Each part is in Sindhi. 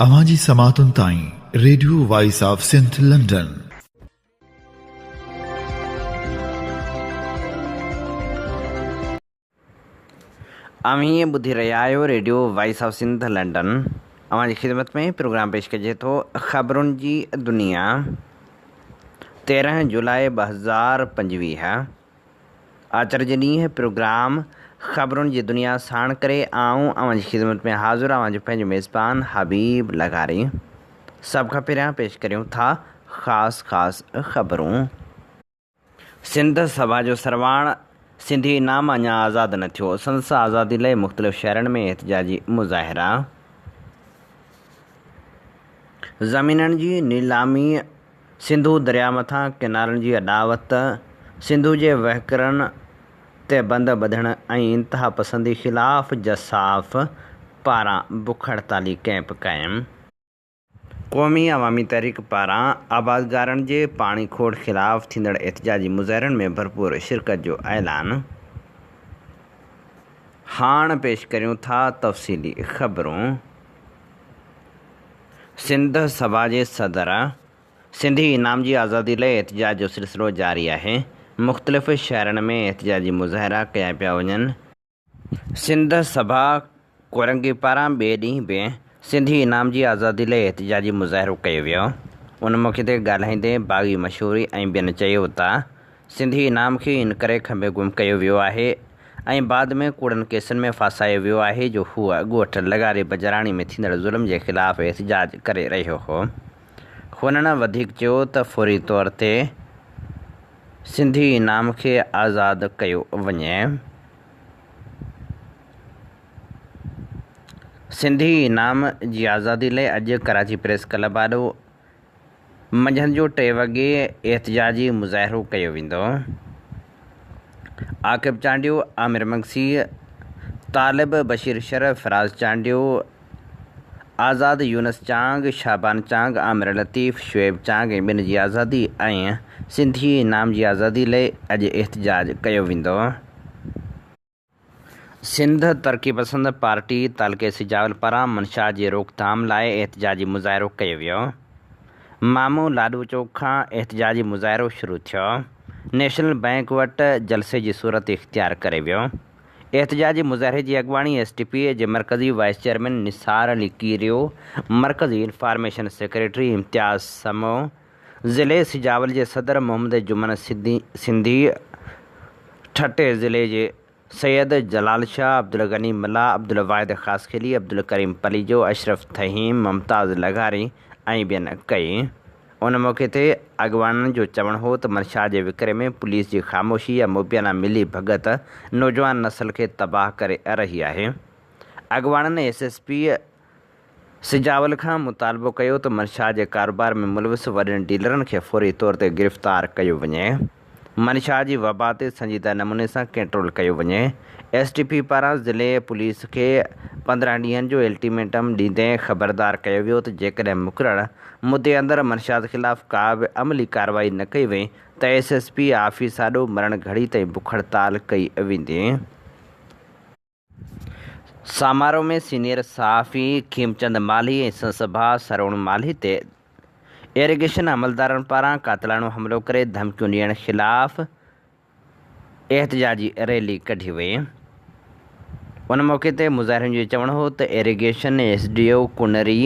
اوهان جي سماعتن تائين radio voice of Sindh London. اوهين ٻڌي رهيا آهيو radio voice of Sindh London. اوهان جي خدمت ۾ پروگرام پيش ڪجي ٿو خبرن جي دنيا 13 جولاء 2025 آچر جي ڏينهن پروگرام خبرن جي دنيا ساڻ ڪري آئون اوهان جي خدمت ۾ حاضر اوهان جو پنهنجو ميزبان حبيب لغاري. سڀ کان پهريان پيش ڪريون ٿا خاص خاص خبرون. سنڌ سڀا جو سرواڻ سنڌي انعام اڃا آزاد نه ٿيو، سندس آزادي لئه مختلف شهرن ۾ احتجاجي مظاهرا. زمينن جي نيلامي سنڌو درياء مٿان ڪئنالن جي اڏاوت، سنڌو جي وهڪرن تي بند ٻڌڻ ۽ انتهاپسندي خلاف جساف پاران بک هڙتالي ڪئمپ قائم. قومي عوامي تحريڪ پاران آبادگارن جي پاڻي کوٽ خلاف ٿيندڙ احتجاجي مظاهرن ۾ ڀرپور شرڪت جو اعلان. هاڻ پيش ڪريون ٿا تفصيلي خبرون. سنڌ سڀا جي صدر سنڌي انعام جي آزادي لئه احتجاج جو سلسلو جاري آهي، مختلف شهرن ۾ احتجاجي مظاهرا ڪيا پيا وڃن. سنڌ سڀا ڪورنگي پاران ٻئي ڏينهن به سنڌي انعام جي آزادي لئه احتجاجي مظاهرو ڪيو ويو. ان موقعي تي ڳالهائيندي باغي مشوري ۽ ٻين چيو ته سنڌي انعام کي ان ڪري کنڀي گم ڪيو ويو آهي ۽ بعد ۾ ڪوڙن ڪيسن ۾ ڦاسايو ويو آهي جو هو ڳوٺ لغاري بجراڻي ۾ ٿيندڙ ظلم جي خلاف احتجاج ڪري رهيو هو. هنن وڌيڪ چيو ته فوري طور تي سنڌي انعام کي آزاد ڪيو وڃي. سنڌي انعام جي آزادي لئه اڄ ڪراچي پريس ڪلب آڏو منجهند جو ٽي وڳي احتجاجي مظاهرو ڪيو ويندو. عاقب چانڊيو، عامر مگسي، طالب بشير شر، فراز چانڊيو، آزاد يونس چانگ، شعبان چانگ، عامر لطيف، شعيب چانگ ۽ ٻين جي آزادي ۽ سنڌي انعام جي آزادي لئه اڄ احتجاج ڪيو ويندو. سنڌ ترقي پسند پارٽي تعلقي سجاول پاران منشا جي روڪٿام لاء احتجاجي مظاهرو ڪيو ويو. مامو لاڏو چوڪ کان احتجاجي مظاهرو شروع ٿيو. نيشنل بئنڪ وٽ جلسي جي صورت اختيار ڪري ويو. احتجاجي مظاهري جي اڳواڻي ايس ٽي پي جي مرڪزي وائيس چيئرمين نثار علي ڪيريو، مرڪزي انفارميشن سيڪريٽري امتياز سمو، ضلعي سجاول جي صدر محمد جمن سنڌي، ٺٽي ضلعي جي سيد جلال شاهه، عبدالغني ملاح، عبدالواحد خاصخيلي، عبدالڪريم پليجو، اشرف ٿهيم، ممتاز لغاري ۽ ٻين ڪئي. ان موقعي تي اڳواڻن جو چوڻ هو ته منشيات جي وڪري ۾ پوليس جي خاموشي يا مبينا ملي ڀڳت نوجوان نسل کي تباهه ڪري رهي آهي. اڳواڻن ايس ايس پي سجاول کان مطالبو ڪيو ته منشيات جي ڪاروبار ۾ ملوث وڏن ڊيلرن کي فوري طور تي گرفتار ڪيو وڃي، منشيات جي وبا تي سنجيده نموني سان ڪنٽرول ڪيو وڃي، ايس ٽي پي پاران ضلعي پوليس کي 15 ڏينهن جو الٽيميٽم ڏيندي خبردار ڪيو ويو ته جيڪڏهن مقرر مدي اندر منشيات خلاف ڪا به عملي ڪارروائي نه ڪئي وئي ته ايس ايس پي آفيس آڏو مرڻ گهڙي تائين بک هڙتال ڪئي ويندي. سامارو ۾ سينيئر صحافي کيمچند مالهي ۽ سندس ڀاء سروڻ مالهي تي ايريگيشن عملدارن پاران قاتلاڻو حملو ڪري ڌمڪيون ڏيڻ خلاف احتجاجي ريلي ڪڍي وئي. ان موقعي تي مظاهرين جو چوڻ هو ته irrigation S D O Kunri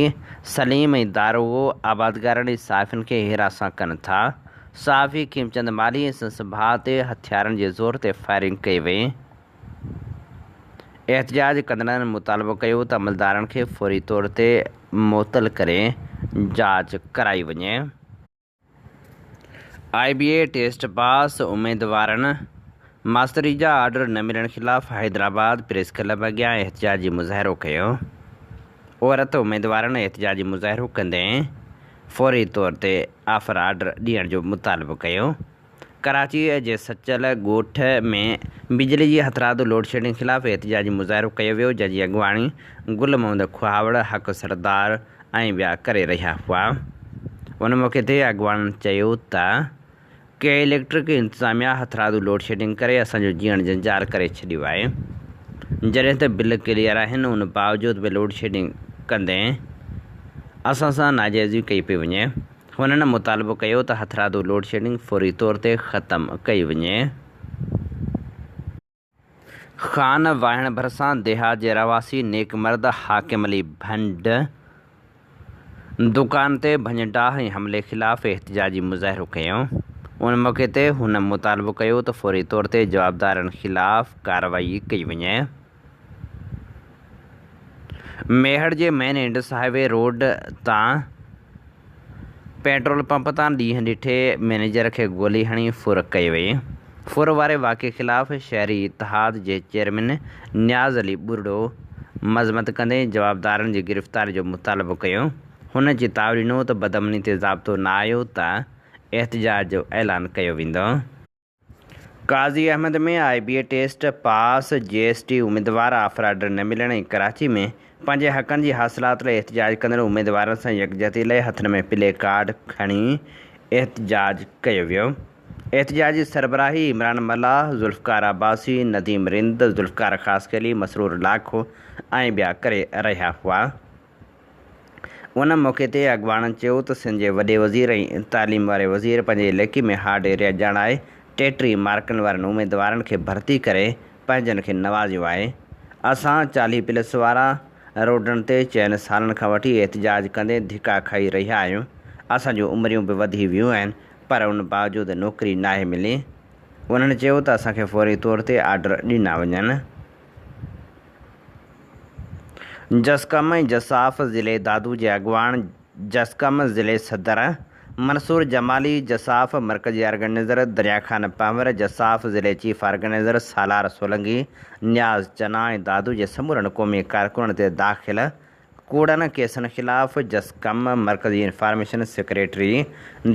Saleem ۽ داروغو آبادگارن ۽ صحافين کي هراسان ڪن ٿا. صحافي کيمچند مالهي ۽ سندس ڀاء تي هٿيارن جي زور تي فائرنگ ڪئي وئي. احتجاج ڪندڙن مطالبو ڪيو ته عملدارن کي فوري طور تي معطل ڪري جاچ ڪرائي وڃي. آء بي اي ٽيسٽ پاس اميدوارن ماستري جا آرڊر نه ملڻ خلاف حيدرآباد پريس ڪلب اڳيان احتجاجي مظاهرو ڪيو. عورت اميدوارن احتجاجي مظاهرو ڪندي فوري طور تي آفر آرڊر ڏيڻ جو مطالبو ڪيو. ڪراچيء جي سچل ڳوٺ ۾ بجلي جي هٿرادو لوڊشيڊنگ خلاف احتجاجي مظاهرو ڪيو ويو، جنهن جي اڳواڻي گل محمد کهاوڙ، حق سردار ۽ ٻيا ڪري رهيا هئا. ان موقعي تي اڳواڻن چيو ته ڪي اليڪٽرڪ انتظاميا هٿرادو لوڊشيڊنگ ڪري اسان جو جيئڻ جنجال ڪري ڇڏيو آهي، جڏهن ته بل ڪليئر آهن ان باوجود به لوڊشيڊنگ ڪندي اسان سان ناجائزي ڪئي پئي وڃي. هنن مطالبو ڪيو ته هٿرادو لوڊشيڊنگ فوري طور تي ختم ڪئي وڃي. خان واهڻ ڀرسان ديهات جي رهواسي نيڪ مرد حاڪم علي ڀنڊ دڪان تي ڀڃ ڊاهه ۽ حملي خلاف احتجاجي مظاهرو ڪيو. ان موقعي تي هن مطالبو ڪيو ته فوري طور تي جوابدارن خلاف ڪارروائي ڪئي وڃي. ميهڙ جي main Indus highway road تان پيٽرول پمپ تان ڏينهن ڏٺي مئنيجر کي گولي هڻي ڦر ڪئي وئي. ڦر واري واقعي خلاف شهري اتحاد جي چيئرمين نياز علي ٻرڙو مذمت ڪندي جوابدارن جي گرفتاري جو مطالبو ڪيو. هن چتاء ڏنو ته بدامني تي ضابطو نه آيو ته احتجاج جو اعلان ڪيو ويندو. Qazi Ahmed ۾ I B A test pass G S T اميدوار آفر آرڊر نه ملڻ ۽ ڪراچي ۾ پنهنجي حقن جي حاصلات لاء احتجاج ڪندڙ اميدوارن سان يڪجهتي لاء هٿن ۾ پلي ڪارڊ کڻي احتجاج ڪيو ويو. احتجاج جي سربراهي عمران ملاح، ذوالفقار عباسي، نديم رند، ذوالفقار خاصخيلي، مسرور لاکو ۽ ٻيا ڪري رهيا هئا. ان موقعي تي اڳواڻن چيو ته سنڌ جي وڏي وزير ۽ تعليم واري وزير پنهنجي علائقي ۾ هارڊ ايريا ڄاڻائي 33 مارڪن وارن اميدوارن کي ڀرتي ڪري پنهنجن کي نوازيو آهي. اسان 40 پلس وارا روڊن تي چئن سالن کان وٺي احتجاج ڪندي ڌڪا کائي رهيا آهيون، اسان جون عمريون به وڌي ويون آهن پر ان باوجود نوڪري ناهي ملي. انهن چيو ته اسان کي فوري طور تي آرڊر ڏنا وڃن. جسقم ۽ جساف ضلعي دادو جي اڳواڻ جسقم ضلعي صدر منصور جمالي، جساف مرڪزي آرگنائيزر دريا خان پنهور، جساف ضلعي چيف آرگنائيزر سالار سولنگي، نياز چنا ۽ دادو جي سمورن قومي ڪارڪنن تي داخل ڪوڙن ڪيسن خلاف جسقم مرڪزي انفارميشن سيڪريٽري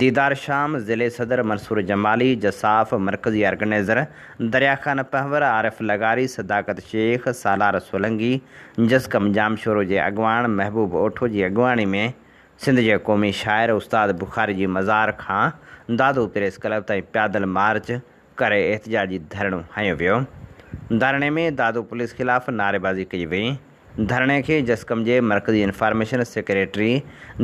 ديدار شام، ضلعي صدر منصور جمالي، جساف مرڪزي آرگنائيزر دريا خان پنهور، عارف لغاري، صداقت شيخ، سالار سولنگي، جسقم ڄامشورو جي اڳواڻ محبوب اوٺو جي اڳواڻي ۾ سنڌ جي قومي شاعر استاد بخاري جي مزار کان دادو پريس ڪلب تائين پيادل مارچ ڪري احتجاجي ڌرڻو هنيو ويو. ڌرڻي ۾ دادو پوليس خلاف نعريبازي ڪئي وئي. ڌرڻي کي جسقم جي مرڪزي انفارميشن سيڪريٽري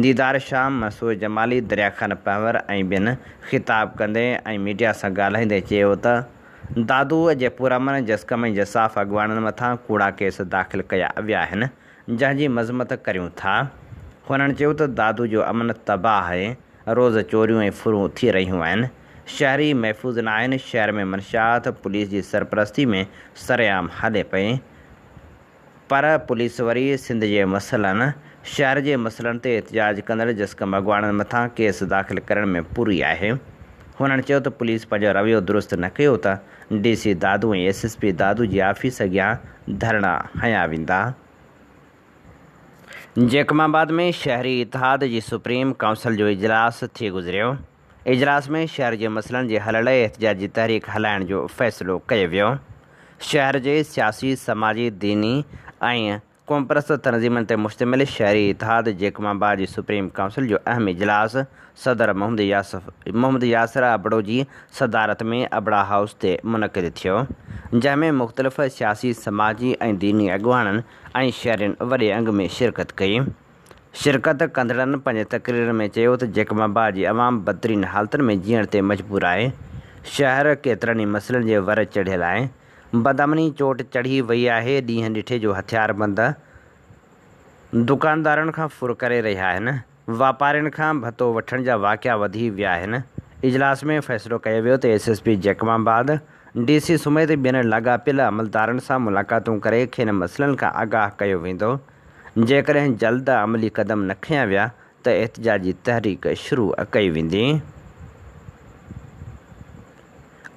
ديدار شام، منصور جمالي، دريا خان پنهور ۽ ٻين خطاب ڪندي ۽ ميڊيا سان ڳالهائيندي چيو ته دادوء جي پرامن جسقم ۽ جساف اڳواڻن مٿان ڪوڙا ڪيس داخل ڪيا ويا آهن جنهن جي مذمت ڪريون ٿا. هنن چيو ته دادو جو امن تباهه آهي، روز چوريون ۽ ڦرون ٿي رهيون آهن، شهري محفوظ نه آهن، شهر ۾ منشيات پوليس جي سرپرستي ۾ سرعام هلي پئي پر پوليس وري سنڌ جي مسئلن، شهر جي مسئلن تي احتجاج ڪندڙ جسقم اڳواڻن مٿان ڪيس داخل ڪرڻ ۾ پوري آهي. هنن چيو ته پوليس پنهنجو رويو درست نه ڪيو ته D C Dadu ۽ S S P Dadu جي آفيس اڳيان ڌرڻا هنيا ويندا. جيڪب آباد ۾ شهري اتحاد جي سپريم ڪائونسل جو اجلاس ٿي گذريو. اجلاس ۾ شهر جي مسئلن جي حل لاء احتجاجي تحريڪ هلائڻ جو فيصلو ڪيو ويو. شهر جي سياسي، سماجي، ديني ۽ قومپرست تنظيمن تي مشتمل شهري اتحاد جيڪب آباد جي سپريم ڪائونسل جو اهم اجلاس صدر محمد ياسر ابڙو جي صدارت ۾ ابڙا هائوس تي منعقد ٿيو، جنهن ۾ مختلف سياسي، سماجي ۽ ديني اڳواڻن ۽ شهرين وڏي انگ ۾ شرڪت ڪئي. شرڪت ڪندڙن پنهنجي تقريرن ۾ چيو ته جيڪب آباد جي عوام بدترين حالتن ۾ جيئڻ تي مجبور آهي، شهر ڪيترن ئي مسئلن جي ور چڙهيل آهي، بدامني چوٽ چڙهي وئي آهي، ڏينهن ڏٺي جو هٿياربند دڪاندارن کان ڦر ڪري رهيا آهن، واپارين کان ڀتو وٺڻ جا واقعا وڌي ويا آهن، اجلاس ۾ فيصلو ڪيو ويو ته S S P Jacobabad, D C سميت ٻين لاڳاپيل عملدارن سان ملاقاتون ڪري کين مسئلن کان آگاهه ڪيو ويندو، جيڪڏهن جلد عملي قدم نه کنيا ويا ته احتجاجي تحريڪ شروع ڪئي ويندي.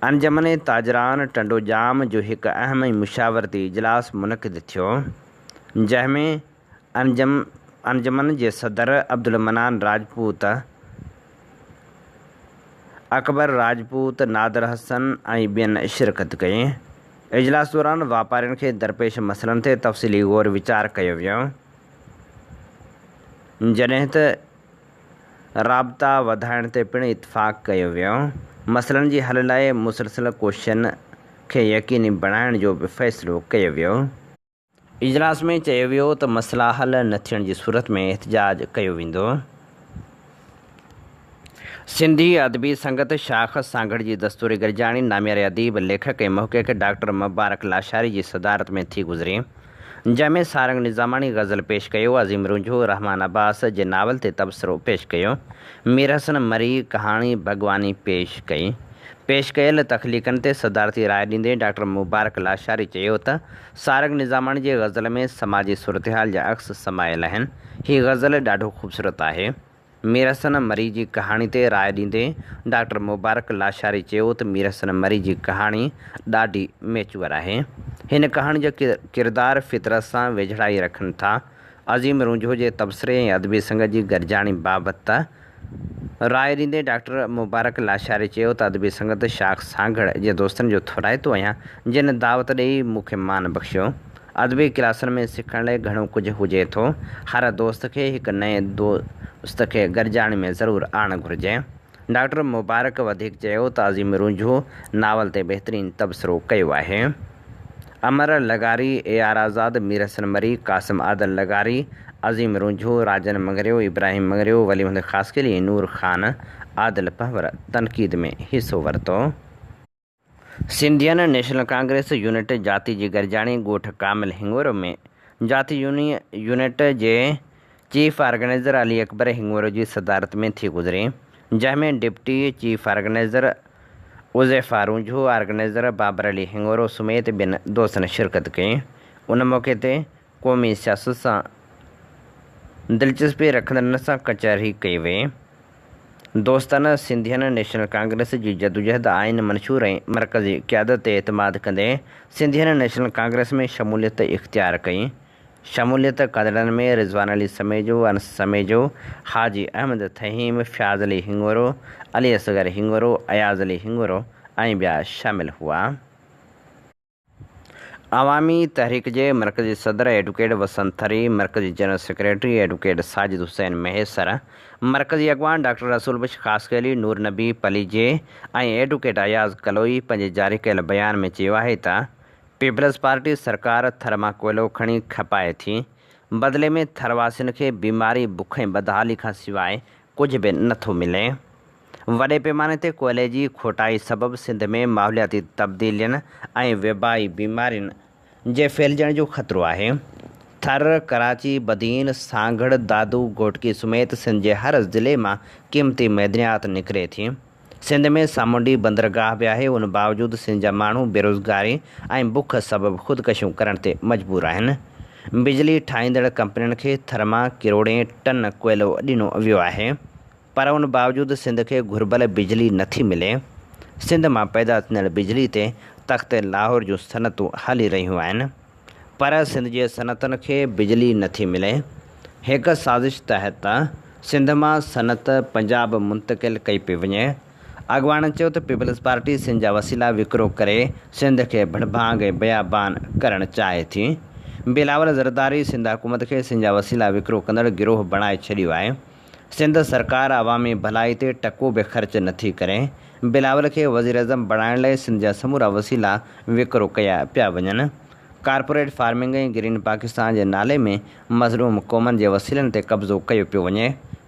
انجمن تاجران ٽنڊوڄام جو هڪ اهم ۽ مشاورتي اجلاس منعقد ٿيو، جنهن ۾ انجم انجمن جي صدر عبدالمنان راجپوت، اڪبر راجپوت، نادر حسن ۽ ٻين شرڪت ڪئي. اجلاس دوران واپارين کي درپيش مسئلن تي تفصيلي غور ويچار ڪيو ويو، جڏهن ته رابطا وڌائڻ تي پڻ اتفاق ڪيو ويو. مسئلن جي حل لاء مسلسل ڪوششن کي يقيني بڻائڻ جو به فيصلو ڪيو ويو. اجلاس ۾ چيو ويو ته مسئلا حل نه ٿيڻ جي صورت ۾ احتجاج ڪيو ويندو. سنڌي ادبي سنگت شاخ سانگهڙ جي دستوري گڏجاڻي نامياري اديب، ليکڪ ۽ محقق ڊاڪٽر مبارڪ لاشاري جي صدارت ۾ ٿي گذري، جنهن ۾ سارنگ نظاماڻي غزل پيش ڪيو، عظيم رونجهو رحمان عباس جي ناول تي تبصرو پيش ڪيو، مير حسن مري ڪهاڻي ڀڳواني پيش ڪئي. پيش ڪيل تخليقن تي صدارتي راء ڏيندي ڊاڪٽر مبارڪ لاشاري چيو ته سارنگ نظاماڻي جي غزل ۾ سماجي صورتحال جا عڪس سمايل آهن. هي غزل ڏاڍو خوبصورت آهي. مير حسن مري جي ڪهاڻي تي راء ڏيندي ڊاڪٽر مبارڪ لاشاري چيو ته مير حسن مري جي ڪهاڻي ڏاڍي ميچوئر آهي. هن ڪهاڻي جا ڪردار فطرت سان ويجهڙائي رکن ٿا. عظيم رونجهو جي تبصري ۽ ادبي سنگت جي گڏجاڻي بابت راء ڏيندي ڊاڪٽر مبارڪ لاشاري چيو ته ادبي سنگت شاخ سانگهڙ جي دوستن جو ٿورائتو آهيان جن دعوت ڏئي مون کي مان بخشيو. ادبي ڪلاسن ۾ سکڻ لئه گهڻو ڪجهه هجي ٿو. هر دوست کي هڪ نئين دوست کي گڏجاڻي ۾ ضرور آڻڻ گهرجي. ڊاڪٽر مبارڪ وڌيڪ چيو ته عظيم رونجهو ناول تي بهترين تبصرو ڪيو آهي. امر لغاري، اي آر آزاد، مير حسن مري، قاسم عادل لغاري، عظيم رونجهو، راجن مڱريو، ابراهيم مڱريو، ولي محمد خاصخيلي ۽ نور خان عادل پنهور تنقيد ۾ حصو ورتو. سنڌين نيشنل ڪانگريس يونٽ جاتي جي گڏجاڻي ڳوٺ ڪامل هڱورو ۾ جاتي يونٽ جي چيف آرگنائيزر علي اڪبر هڱورو جي صدارت ۾ ٿي گذري، جنهن ۾ deputy chief organizer Uzaifa Ronjho, organizer Babar Ali Hingoro سميت ٻين دوستن شرڪت ڪئي. ان موقعي تي قومي سياست سان دلچسپي رکندڙن سان ڪچهري ڪئي وئي. دوستن سنڌين نيشنل ڪانگريس جي جدوجهد، آئين، منشور ۽ مرڪزي قيادت تي اعتماد ڪندي سنڌين نيشنل ڪانگريس ۾ شموليت اختيار ڪئي. شموليت ڪندڙن ۾ رضوان علي سميجو، انس سميجو، حاجي احمد ٿهيم، فياض علي هڱورو، علي اصغر هڱورو، اياز علي هڱورو ۽ ٻيا شامل هئا. عوامي تحريڪ جي مرڪزي صدر ايڊوڪيٽ وسند ٿري، مرڪزي general secretary advocate Sajid Hussain Mahesar, مرڪزي اڳواڻ ڊاڪٽر رسول بخش خاصخيلي، نور نبي پليجي ۽ ايڊوڪيٽ اياز ڪلوئي پنهنجي جاري ڪيل بيان ۾ چيو آهي ته پيپلز پارٽي سرڪار ٿر مان ڪوئلو کڻي کپائي ٿي، بدلي ۾ ٿرواسين کي بيماري، بک ۽ بدحالي کان سواء ڪجهه به نه ٿو ملي. وڏي پيماني تي ڪوئلي جي کوٽائي سبب سنڌ ۾ ماحولياتي تبديلين ۽ وبائي بيمارين جي ڦهلجڻ جو خطرو آهي. ٿر، ڪراچي، بدين، سانگهڙ، دادو، گهوٽڪي سميت سنڌ جي هر ضلعي مان قيمتي معدنيات نڪري ٿي. سنڌ ۾ سامونڊي بندرگاهه به آهي، ان باوجود سنڌ جا ماڻهو بيروزگاري ۽ بک سبب خودڪشيون ڪرڻ تي مجبور آهن. بجلي ٺاهيندڙ ڪمپنين کي ٿر مان ڪروڙين ٽن ڪوئلو ڏنو ويو آهي، پر ان باوجود سنڌ کي گهربل بجلي نٿي ملي. سنڌ مان پيدا ٿيندڙ بجلي تي تخت لاهور جون صنعتون هلي رهيون آهن، پر سنڌ جي صنعتن کي بجلي نٿي ملي. هڪ سازش تحت سنڌ مان صنعت پنجاب منتقل ڪئي پئي وڃي. اڳواڻن چيو ته پيپلز پارٽي سنڌ جا وسيلا وڪرو ڪري سنڌ کي ڀڙڀانگ ۽ بيابان ڪرڻ چاهي ٿي. بلاول زرداري سنڌ حڪومت کي سنڌ جا وسيلا وڪرو ڪندڙ گروهه بڻائي ڇڏيو آهي. سنڌ سرڪار عوامي ڀلائي تي ٽڪو به خرچ نٿي ڪري. بلاول کي وزيراعظم بڻائڻ لاء سنڌ جا سمورا وسيلا وڪرو ڪيا پيا وڃن. ڪارپوريٽ فارمنگ ۽ گرين پاڪستان جي نالي ۾ مظلوم قومن جي وسيلن تي قبضو ڪيو پيو وڃي.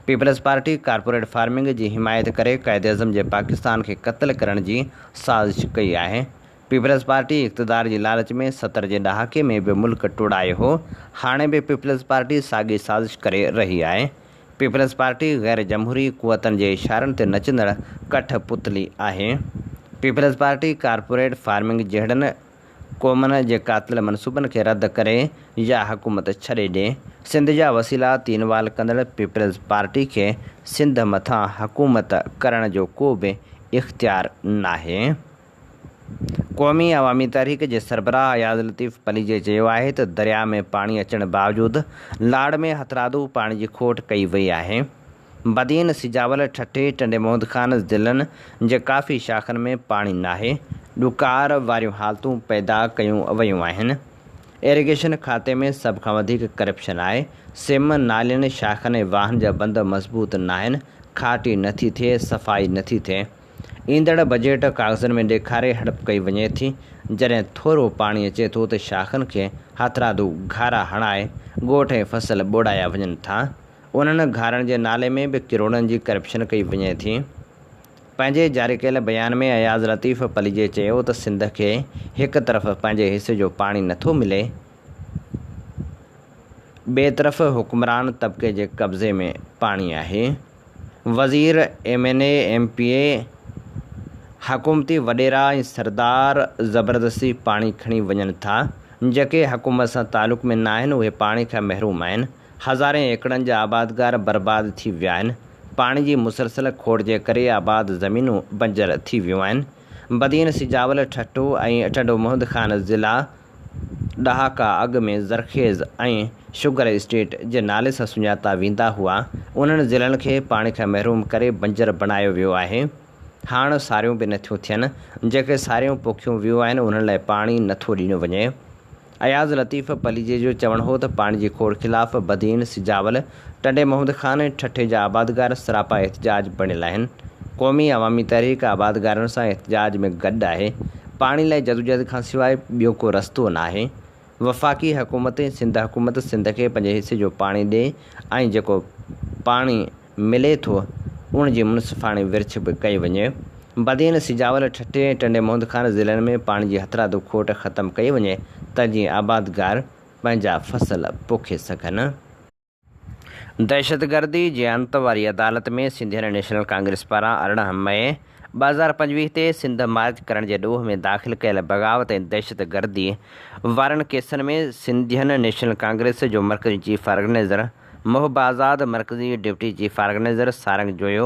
پيپلز پارٽي ڪارپوريٽ فارمنگ جي حمايت ڪري قائداعظم جي پاڪستان کي قتل ڪرڻ جي سازش ڪئي آهي. پيپلز پارٽي اقتدار جي لالچ ۾ 70 جي ڏهاڪي ۾ به ملڪ ٽوڙايو هو، هاڻي به پيپلز پارٽي ساڳي سازش ڪري رهي آهي. پيپلز پارٽي غير جمهوري قوتن جي اشارن تي نچندڙ ڪٺ پتلي آهي. پيپلز پارٽي ڪارپوريٽ فارمنگ جهڙن قومن جي قاتل منصوبن کي رد ڪري يا حڪومت ڇڏي ڏي، سنڌ جا وسيلا تين وال ڪندڙ پيپلز پارٽي کي سنڌ مٿان حڪومت ڪرڻ جو ڪو به اختيار ناهي. قومي عوامي تحريڪ جي سربراهه اياز لطيف پليجي چيو آهي ته درياء ۾ پاڻي اچڻ باوجود لاڙ ۾ هٿرادو پاڻي جي کوٽ ڪئي وئي آهي. بدين، سجاول، ٺٽي، ٽنڊي محمد خان ضلعن جي ڪافي شاخن ۾ پاڻي ناهي، ڏڪار واريون حالتون پيدا ڪيون ويون آهن. ايريگيشن کاتي ۾ سڀ کان وڌيڪ ڪرپشن آهي، سم، نالين، شاخن ۽ واهن جا بند مضبوط ناهن، کاٽي نٿي ٿئي، صفائي نٿي ٿئي. ايندڙ بجيٽ ڪاغذن ۾ ڏيکاري هڙپ ڪئي وڃي ٿي، جڏهن ٿورو پاڻي اچي ٿو ته شاخن کي هٿرادو گهارا هڻائي ڳوٺ ۽ فصل ٻوڙايا وڃن ٿا. انهن گهارن جي نالي ۾ به ڪروڙن جي ڪرپشن ڪئي وڃي ٿي. پنهنجي جاري ڪيل بيان ۾ اياز لطيف پليجي چيو ته سنڌ کي هڪ طرف پنهنجي حصي جو پاڻي نٿو ملي، ٻئي طرف حڪمران طبقي جي قبضي ۾ پاڻي آهي. وزير، M N A, M P A, حڪومتي وڏيرا ۽ سردار زبردستي پاڻي کڻي وڃن ٿا، جيڪي حڪومت سان تعلق ۾ ناهن اهي پاڻي کان محروم آهن. هزارين ايڪڙن جا آبادگار برباد ٿي ويا آهن، پاڻي جي مسلسل کوٽ جي ڪري آباد زمينون بنجر ٿي ويون آهن. بدين، سجاول، ٺٽو ۽ ٽنڊو محمد خان ضلعا ڏهاڪا اڳ ۾ زرخيز ۽ شگر اسٽيٽ جي نالي سان سڃاتا ويندا هئا، انهن ضلعن کي پاڻي کان محروم ڪري بنجر بڻايو ويو آهي. هاڻ ساريون به نٿيون ٿين، جيڪي ساريون پوکيون ويون آهن انهن لاء پاڻي نٿو ڏنو وڃي. اياز لطيف پليجي جو چوڻ هو ته پاڻي جي کوٽ خلاف بدين، سجاول، ٽنڊي محمد خان ۽ ٺٽي جا آبادگار سراپا احتجاج بڻيل آهن. قومي عوامي تحريڪ آبادگارن سان احتجاج ۾ گڏ آهي. پاڻي لاء جدوجهد کانسواء ٻيو ڪو رستو ناهي. وفاقي حڪومت ۽ سنڌ حڪومت سنڌ کي پنهنجي حصي جو پاڻي ڏي ۽ جيڪو پاڻي ملي ٿو، ان جي منصفاڻي ورڇ به ڪئي وڃي. بدين، سجاول، ٺٽي ۽ ٽنڊي محمد خان ضلعن ۾ پاڻي جي هٿرادو کوٽ ختم ڪئي وڃي ته جيئن آبادگار پنهنجا فصل پوکي سگهن. دهشتگردي جي انت واري عدالت ۾ سنڌين نيشنل ڪانگريس پاران 18 مئي 2025 تي سنڌ مارچ ڪرڻ جي ڏوهه ۾ داخل ڪيل بغاوت ۽ دهشتگردي وارن ڪيسن ۾ سنڌين نيشنل ڪانگريس جو مرڪزي چيف آرگنائيزر محب آزاد، مرڪزي deputy chief organizer Sarang Joyo,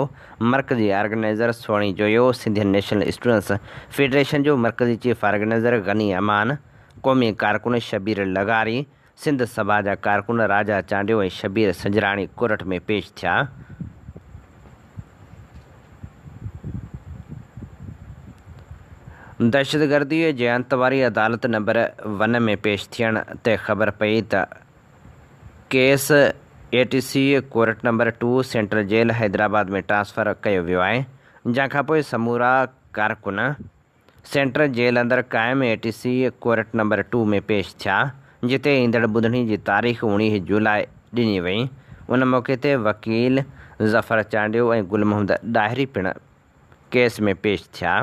مرڪزي آرگنائيزر سهڻي جويو، سنڌين نيشنل اسٽوڊنٽس فيڊريشن جو مرڪزي چيف آرگنائيزر غني امان، قومي ڪارڪن شبير لغاري، سنڌ سڀا جا ڪارڪن راجا چانڊيو ۽ شبير سنجراڻي ڪورٽ ۾ پيش ٿيا. دهشتگردي جي انت واري عدالت نمبر ون ۾ پيش ٿيڻ تي خبر پئي ته case A T C court number two central jail Hyderabad ۾ transfer ڪيو ويو آهي، جنهن کانپوء سمورا ڪارڪن سينٽرل جيل اندر قائم A T C court number two ۾ پيش ٿيا، جتي ايندڙ ٻڌڻي جي تاريخ 19 جولاء ڏني وئي. ان موقعي تي وڪيل ظفر چانڊيو ۽ گل محمد ڏاهري پڻ ڪيس ۾ پيش ٿيا،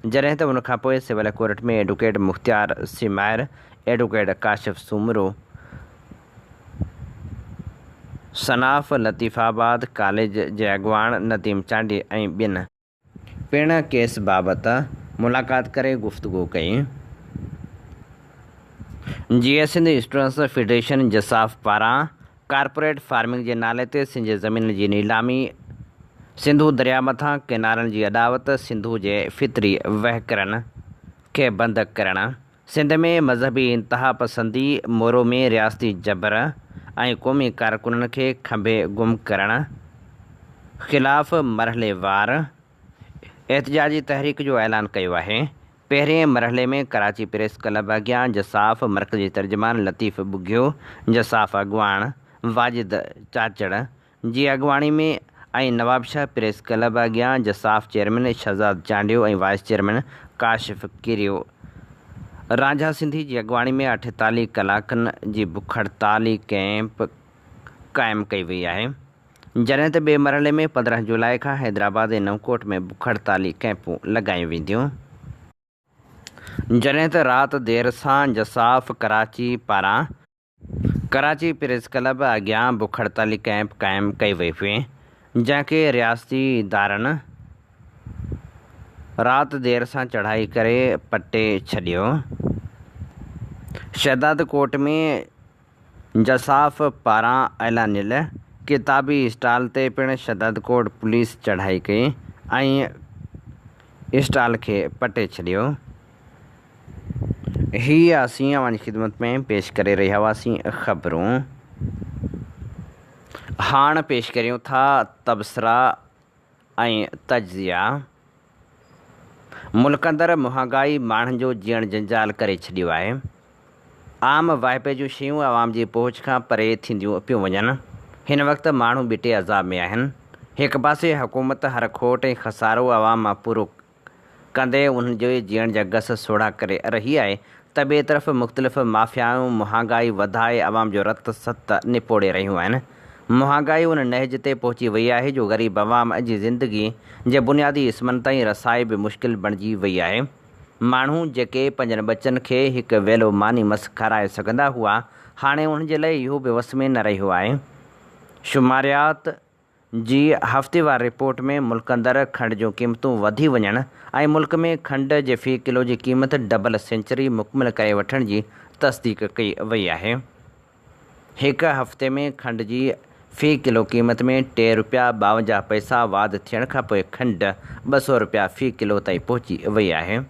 جڏهن ته ان کانپوء civil court ۾ advocate Mukhtiar Samair, advocate Kashif Soomro, صناف Latifabad college جي اڳواڻ نديم چانڊيي ۽ ٻين پڻ ڪيس بابت ملاقات ڪري گفتگو ڪئي. جيئي سنڌ اسٽوڊنٽس فيڊريشن جساف پاران ڪارپوريٽ فارمنگ جي نالي تي سنڌ جي زمينن جي نيلامي، سنڌو درياء مٿان ڪئنالن جي اڏاوت، سنڌو جي فطري وهڪرن کي بند ڪرڻ، سنڌ ۾ مذهبي انتهاپسندي، مورو ۾ رياستي جبر ۽ قومي ڪارڪنن کي کنڀي گم ڪرڻ خلاف مرحليوار احتجاجي تحريڪ جو اعلان ڪيو آهي. پهرئين مرحلي ۾ ڪراچي پريس ڪلب اڳيان جساف مرڪزي ترجمان لطيف ٻگهيو، جساف اڳواڻ واجد چاچڙ جي اڳواڻي ۾ ۽ نوابشاهه پريس ڪلب اڳيان جساف chairman Shahzad Chandio ۽ vice chairman Kashif Kerio Ranjha Sindhi جي اڳواڻي ۾ 48 ڪلاڪن جي بک هڙتالي ڪئمپ قائم ڪئي وئي آهي. جڏهن ته ٻئي مرحلي ۾ 15 جولاء کان حيدرآباد ۽ نئونڪوٽ ۾ بک هڙتالي ڪئمپون لڳايون وينديون. جڏهن ته رات دير سان جساف ڪراچي پاران ڪراچي پريس ڪلب اڳيان بک هڙتالي ڪئمپ قائم ڪئي وئي هئي، جنهن کي رياستي ادارن رات دير سان چڙهائي ڪري پٽي ڇڏيو. شهدادڪوٽ ۾ جساف پاران اعلانيل ڪتابي اسٽال تي پڻ شهدادڪوٽ پوليس چڙهائي ڪئي ۽ اسٽال کي پٽي ڇڏيو. هي اسين اوهان جي خدمت ۾ پيش ڪري رهيا هئاسين خبرون. هاڻ پيش ڪريون ٿا تبصرا ۽ تجزيا. ملڪ اندر مهانگائي ماڻهن جو جيئڻ جنجال ڪري ڇڏيو آهي. عام واهپي جون شيون عوام جي پهچ کان پري ٿينديون پيون وڃن. هن وقت ماڻهو ٻٽي عذاب ۾ آهن. هڪ پاسي حڪومت هر کوٽ ۽ خسارو عوام مان پورو ڪندي انهن جي جيئڻ جا گس سوڙها ڪري رهي آهي ته ٻئي طرف مختلف مافيائون مهانگائي وڌائي عوام جو رت ست نپوڙي رهيون آهن. مهانگائي ان نهج تي پهچي وئي آهي جو غريب عوام جي زندگي جي بنيادي اسمن تائين رسائي به مشڪل بڻجي وئي آهي. ماڻهو جيڪي پنهنجن ٻچن کي هڪ ويلو ماني مس کارائي سگهندا هئا، هاڻي انهن جي لاء اهو به وس ۾ نه رهيو آهي. شماريات جي هفتيوار رپورٽ ۾ ملڪ اندر کنڊ جون قيمتون وڌي وڃڻ ۽ ملڪ ۾ کنڊ جي في ڪلو جي قيمت ڊبل سينچري مڪمل ڪري وٺڻ جي تصديق ڪئي وئي آهي. هڪ هفتي ۾ کنڊ جي في ڪلو قيمت ۾ ٽي رپيا 52 پئسا واڌ ٿيڻ کانپوء کنڊ 200 رپيا في ڪلو تائين پهچي وئي آهي.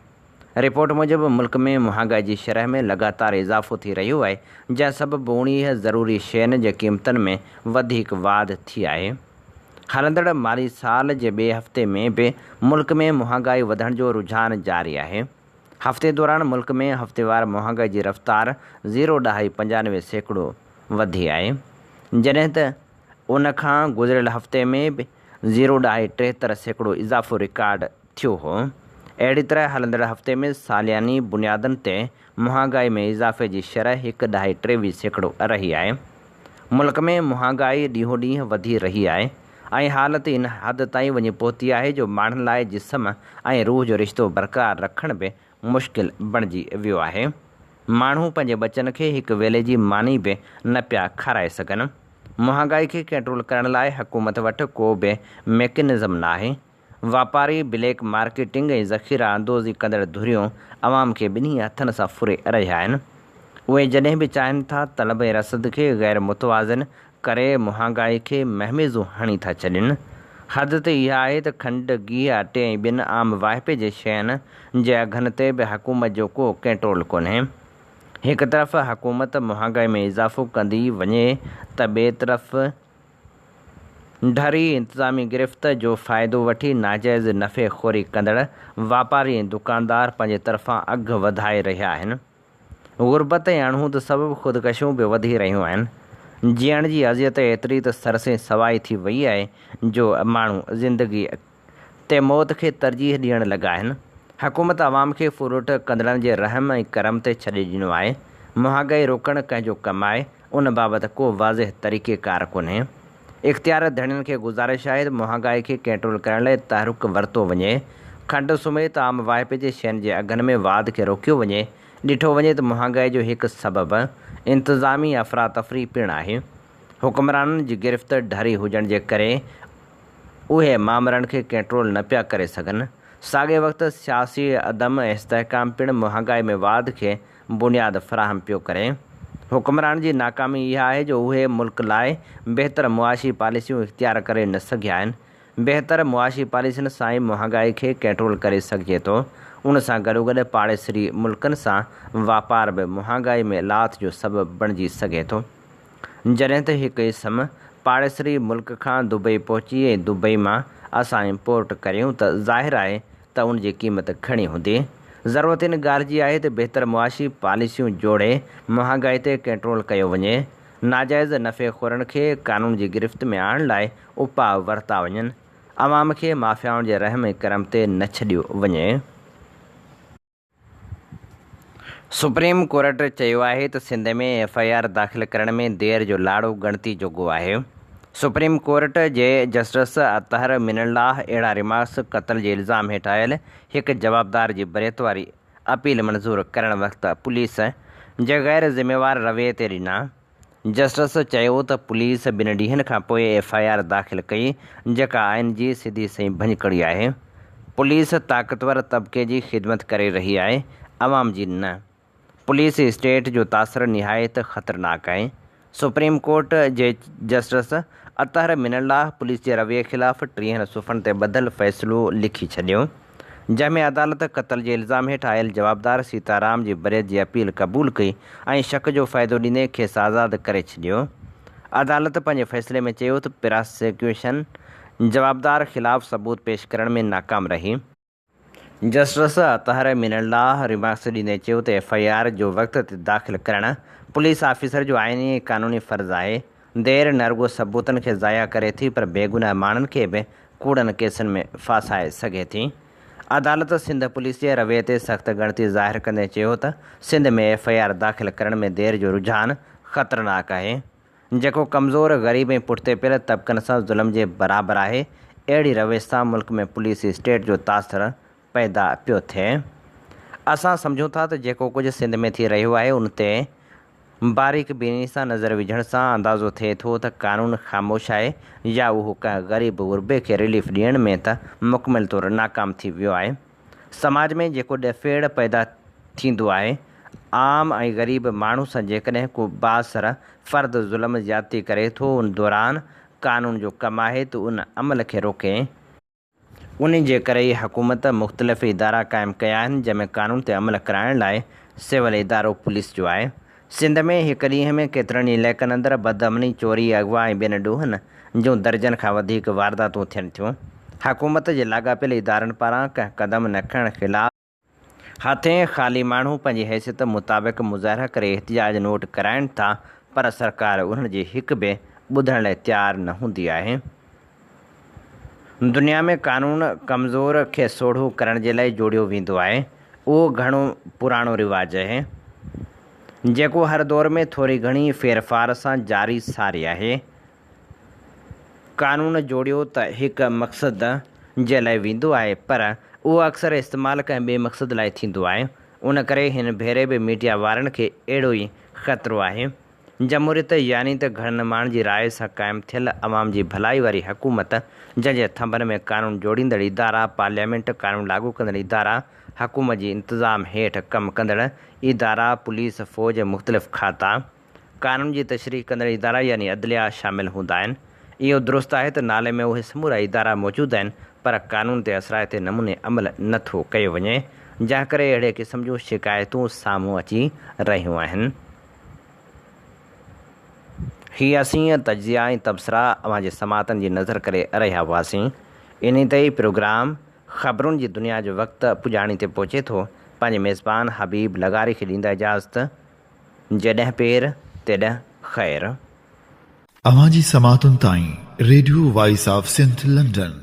رپورٽ موجب ملڪ ۾ مهانگائي جي شرح ۾ لڳاتار اضافو ٿي رهيو آهي، جنهن سبب 19 ضروري شين جي قيمتن ۾ وڌيڪ واڌ ٿي آهي. هلندڙ مالي سال جي ٻئي هفتي ۾ به ملڪ ۾ مهانگائي وڌڻ جو رجحان جاري آهي. هفتي دوران ملڪ ۾ هفتيوار مهانگائي جي رفتار زيرو ڏهائي 95% وڌي آهي، جڏهن ته ان کان گذريل هفتي ۾ به زيرو ڏهائي 73% اضافو رڪارڊ ٿيو هو. اهڙي طرح هلندڙ هفتي ۾ سالياني بنيادن تي مهانگائي ۾ اضافي جي شرح هڪ ڏهائي 23% رهي آهي. ملڪ ۾ مهانگائي ڏينهون ڏينهن وڌي رهي آهي ۽ حالت ان حد تائين وڃي پهتي آهي جو ماڻهن لاء جسم ۽ روح جو رشتو برقرار رکڻ به مشڪل بڻجي ويو آهي. ماڻهو پنهنجي ٻچن کي هڪ ويلي جي ماني به نه پيا کارائي سگهن. مهانگائي کي ڪنٽرول ڪرڻ لاء حڪومت وٽ ڪو به ميڪنزم ناهي. واپاري، بليڪ مارڪيٽنگ ۽ ذخيره اندوزي ڪندڙ ڌريون عوام کي ٻنهي هٿن سان ڦري رهيا آهن. اهي جڏهن به چاهين ٿا طلب ۽ رسد کي غير متوازن ڪري مهانگائي کي مهميزون هڻي ٿا ڇڏين. حد ته اها آهي ته کنڊ، گيهه، اٽي ۽ ٻين عام واهپي جي شين جي اگهن تي به حڪومت جو ڪو ڪنٽرول ڪونهي. هڪ طرف حڪومت مهانگائي ۾ اضافو ڪندي وڃي ته ٻئي طرف ڍري انتظامي گرفت جو فائدو وٺي ناجائز نفعي خوري ڪندڙ واپاري ۽ دڪاندار پنهنجي طرفان اگهه وڌائي رهيا آهن. غربت ۽ اڻهوند سبب خودڪشيون به وڌي رهيون آهن. جيئڻ جي اذيت ايتري ته سرسين سوائي ٿي وئي آهي جو ماڻهو زندگي تي موت کي ترجيح ڏيڻ لڳا آهن. حڪومت عوام کي ڦرلٽ ڪندڙن جي رحم ۽ ڪرم تي ڇڏي ڏنو آهي. مهانگائي روڪڻ ڪنهن جو ڪم آهي، ان بابت ڪو واضح طريقيڪار ڪونهي. اختيار ڌڻين کي گذارش آهي ته مهانگائي کي ڪنٽرول ڪرڻ لاء تحرڪ ورتو وڃي. کنڊ سميت عام واهپي جي شين جي اگهن ۾ واڌ کي روڪيو وڃي. ڏٺو وڃي ته مهانگائي جو هڪ سبب انتظامي افراتفري پڻ آهي. حڪمرانن جي گرفت ڍري هجڻ جي ڪري اهي مامرن کي ڪنٽرول نه پيا ڪري سگهن. ساڳئي وقت سياسي عدم استحڪام پڻ مهانگائي ۾ واڌ کي بنياد فراهم پيو ڪري. حڪمرانن جي ناڪامي اها آهي جو اهي ملڪ لاء بهتر معاشي پاليسيون اختيار ڪري نه سگهيا آهن. بهتر معاشي پاليسين سان ئي مهانگائي کي ڪنٽرول ڪري سگهجي ٿو. ان سان گڏوگڏ پاڙيسري ملڪن سان واپار به مهانگائي ۾ لاٿ جو سبب بڻجي سگهي ٿو. جڏهن ته هڪ اسم پاڙيسري ملڪ کان دبئي پهچي ۽ دبئي مان اسان امپورٽ ڪريون ته ظاهر آهي ته ان جي قيمت گهڻي هوندي. ضرورت ان ڳالهه جي آهي ته بهتر معاشي پاليسيون جوڙي مهانگائي تي ڪنٽرول ڪيو وڃي. ناجائز نفعي خورن کي قانون جي گرفت ۾ آڻڻ لاء اپاء ورتا وڃن. عوام کي مافيائن جي رحم ۽ ڪرم تي نه ڇڏيو وڃي. سپريم ڪورٽ چيو آهي ته سنڌ ۾ ايف I R داخل ڪرڻ ۾ دير جو لاڙو ڳڻتي جوڳو آهي. سپريم ڪورٽ جي جسٽس اطهر من الله اهڙا ريمارڪس قتل جي الزام هيٺ آيل هڪ جوابدار جي بريت واري اپيل منظور ڪرڻ وقت پوليس جي غير ذميوار رويي تي ڏنا. جسٽس چيو ته پوليس ٻن ڏينهن کانپوء ايف I R داخل ڪئي، جيڪا آئين جي سڌي سنئين ڀڃڪڙي آهي. پوليس طاقتور طبقي جي خدمت ڪري رهي آهي، عوام جي نه. پوليس اسٽيٽ جو تاثر نهايت خطرناڪ آهي. سپريم ڪورٽ جي جسٽس اطهر من الله پوليس جي رويي خلاف 30 صفحن تي ٻڌل فيصلو لکي ڇڏيو. جنهن ۾ عدالت قتل جي الزام هيٺ آيل جوابدار سيتا رام جي بريت جي اپيل قبول ڪئي ۽ شڪ جو فائدو ڏيندي کيس آزاد ڪري ڇڏيو. عدالت پنهنجي فيصلي ۾ چيو ته پراسيڪيوشن جوابدار خلاف ثبوت پيش ڪرڻ ۾ ناڪام رهي. جسٽس اطهر من الله ريمارڪس ڏيندي چيو ته ايف I R جو وقت تي داخل ڪرڻ پوليس آفيسر جو آئيني ۽ قانوني فرض آهي، دير نه رڳو ثبوتن کي ضايع ڪري ٿي پر بيگناهه ماڻهن کي به ڪوڙن ڪيسن ۾ ڦاسائي سگهي ٿي. عدالت سنڌ پوليس جي رويي تي سخت ڳڻتي ظاهر ڪندي چيو ته سنڌ ۾ ايف I R داخل ڪرڻ ۾ دير جو رجحان خطرناڪ آهي، جيڪو ڪمزور، غريب ۽ پٺتي پيل طبقن سان ظلم جي برابر آهي، اهڙي روش سان ملڪ ۾ پوليس اسٽيٽ جو تاثر پيدا پيو ٿئي. اسان سمجهون ٿا ته جيڪو ڪجهه سنڌ ۾ ٿي رهيو آهي ان تي باريڪ بيني سان نظر وجهڻ سان اندازو ٿئي ٿو ته قانون خاموش آهي يا اهو ڪنهن غريب غربي کي رليف ڏيڻ ۾ ته مڪمل طور ناڪام ٿي ويو آهي. سماج ۾ جيڪو ڏڦيڙ پيدا ٿيندو آهي، عام ۽ غريب ماڻهو سان جيڪڏهن ڪو بااثر فرد ظلم زيادتي ڪري ٿو ان دوران قانون جو ڪم آهي ته ان عمل کي روڪي. انهي جي ڪري ئي حڪومت مختلف ادارا قائم ڪيا آهن جنهن ۾ قانون تي عمل ڪرائڻ لاء سول ادارو پوليس جو آهي. سنڌ ۾ هڪ ڏينهن ۾ ڪيترن ئي علائقن اندر بدامني، چوري، اغوا ۽ ٻين ڏوهن جون درجن کان وڌيڪ وارداتون ٿين ٿيون. حڪومت جي لاڳاپيل ادارن پاران ڪنهن قدم نه کڻڻ خلاف، هٿين خالي ماڻهو پنهنجي حيثيت مطابق مظاهرا ڪري احتجاج نوٽ ڪرائين ٿا پر سرڪار انهن جي هڪ به ٻڌڻ لاء تيار نه هوندي آهي. دنيا ۾ قانون ڪمزور کي سوڙهو ڪرڻ جي لاء جوڙيو ويندو آهي. اهو گهڻو پراڻو رواج آهي. جيڪو هر دور ۾ ٿوري گهڻي ڦيرڦار سان جاري ساري آهي. قانون جوڙيو ته هڪ مقصد جي لاء ويندو آهي پر اهو اڪثر استعمال ڪنهن ٻئي مقصد لاء ٿيندو آهي ان ڪري هن ڀيري به ميڊيا وارن کي اهڙو ئي خطرو آهي. جمهوريت يعني ته گهڻن ماڻهن جي راء سان قائم ٿيل عوام جي ڀلائي واري حڪومت جنهن جي ٿنڀن ۾ قانون جوڙيندڙ ادارا، پارليامينٽ، قانون لاڳو ڪندڙ ادارا، حڪومت جي انتظام هيٺ ڪم ڪندڙ ادارا، پوليس، فوج ۽ مختلف کاتا، قانون جي تشريح ڪندڙ ادارا يعني عدليه شامل هوندا آهن. اهو درست آهي ته نالي ۾ اهي سمورا ادارا موجود آهن پر قانون تي اثرائتي نموني عمل نه ٿو ڪيو وڃي جنهن ڪري اهڙي قسم جون شڪايتون سامهون اچي رهيون آهن. هي اسين تجزيا ۽ تبصرا اوهان جي سماعتن جي نظر ڪري رهيا هئاسين. انهي تي ئي پروگرام خبرن جي دنيا جو وقت پڄاڻي تي پهچي ٿو. پنهنجي ميزبان حبيب لغاري کي ڏيندا اجازت. جيڏهن پير، تيڏهن خير. اوهان جي سماعتن تائين radio voice of Sindh London.